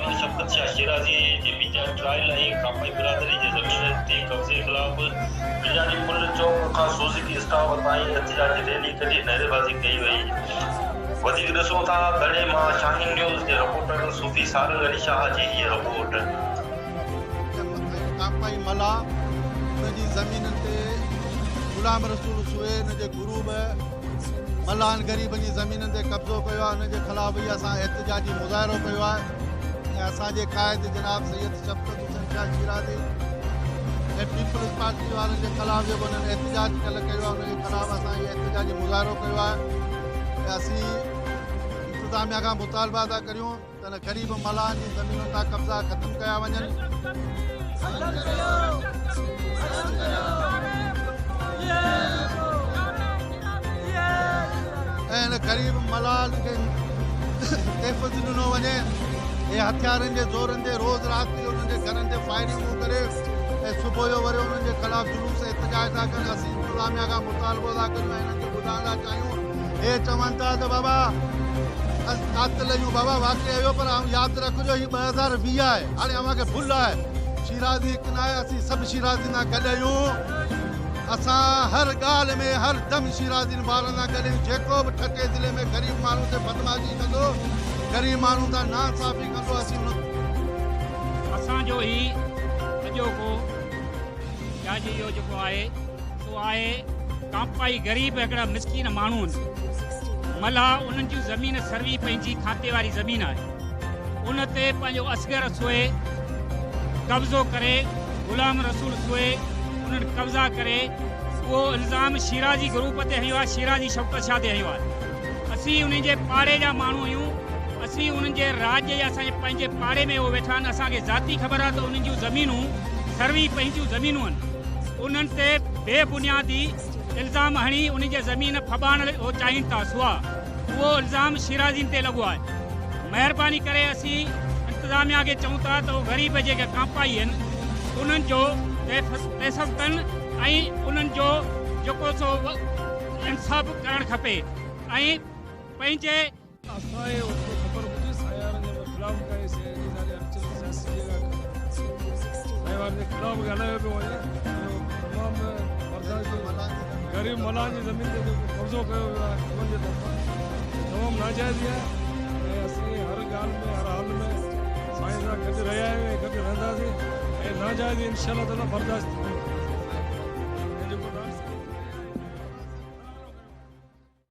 غلام شفقت شاهه شيرازي جي media trial ۽ ڪاپائي برادري جي زمينن تي قبضي خلاف ميراني پل چوڪ کان سوزڪي اسٽاپ تائين احتجاجي ريلي ڪڍي نعريبازي ڪئي وئي. وڌيڪ ڏسون ٿا دڙي مان شاهين نيوز جي رپورٽر صوفي سارنگ علي شاهه جي هيء رپورٽ. ڪاپائي ملاح ان جي زمينن تي غلام رسول سوئي ان جي گروپ ملاحن غريبن جي زمينن تي قبضو ڪيو آهي ان جي خلاف ئي اسان احتجاجي مظاهرو ڪيو آهي ۽ اسان جي قائد جناب سيد شفقت حسين شاهه شيرازي ۽ پيپلز پارٽي وارن جي خلاف جيڪو انهن احتجاج ڪلهه ڪيو آهي ان جي خلاف اسان هي احتجاجي مظاهرو ڪيو آهي ۽ اسين انتظاميا کان مطالبا ٿا ڪريون ته ان غريب ملاحن جي زمينن تان قبضا ختم ڪيا وڃن. ۽ ان غريب ملاحن کي تحفظ ڏنو وڃي. اهي هٿيارن جي زورن تي روز رات جو انهن جي گهرن تي فائرنگون ڪري ۽ صبح جو وري انهن جي خلاف جلوس احتجاج ٿا ڪن. اسين انتظاميا کان مطالبو ٿا ڪريون ۽ انهن کي ٻڌائڻ ٿا چاهيون. اهي چون ٿا ته بابا اسين قاتل آهيون بابا واقعي اهو پر ياد رکجو هي 2020 آهي هاڻي اوهان کي ڀل آهي شيرازي هڪ ناهي اسين سڀ شيرازين سان گڏ آهيون اسان هر ڳالهه ۾ هر دم شيرازين وارن سان گڏ آهيون جيڪو به ٺٽي ضلعي ۾ غريب ماڻهو تي بدمعاشي ڪندو غريب ماڻهو سان ناانصافي ڪندو اسين ان اسان جو هي اڄوڪو جاجي اهو جيڪو آهي سو آهي ڪامپائي غريب هڪڙا مسڪين ماڻهو آهن ملاح انهن جون زمين سروي پنهنجي کاتي واري زمين آهي ان تي پنهنجو اصغر سوئي قبضو ڪري غلام رسول سوئي انهن قبضا ڪري اهو الزام شيرازي گروپ تي هنيو آهي شيرازي شوڪت شاهه تي هنيو آهي اسين انهن جي پاڙي جا ماڻهو آهيون اسين انهن جي راڄ يا اسان جي پنهنجي پاڙي ۾ اهو ويٺا آهن اسان کي ذاتي خبر آهي ته انهن جون زمينون سروي پنهنجون زمينون آهن انهن تي بي بنيادي الزام هڻي انهن جي زمين ڦٻائڻ هو چاهين ٿا سوا اهو الزام شيرازين تي لڳو آهي مهرباني ڪري اسين انتظاميا کي چئون ٿا ته اهو غريب جيڪي ڪانپائي آهن انهن جو تحفظ ڪن ۽ انهن جو جيڪو سو انصاف ڪرڻ کپي ۽ پنهنجي اسان کي اوترو خبر ڪجهه سائين وارن جي خلاف ڪائي سياسي ساري هلچل سياسي جيڪا سائين وارن جي خلاف ڳالهايو پيو وڃي اهو تمام برداشت غريب ملان جي زمين تي جيڪو قبضو ڪيو ويو آهي انهن جي طرفان تمام ناجائزي آهي ۽ اسين هر ڳالهه ۾ هر حال ۾ سائين سان گڏ رهيا آهيون ۽ گڏ رهنداسين ۽ ناجائزي انشاء الله تعالي برداشت ٿيندي.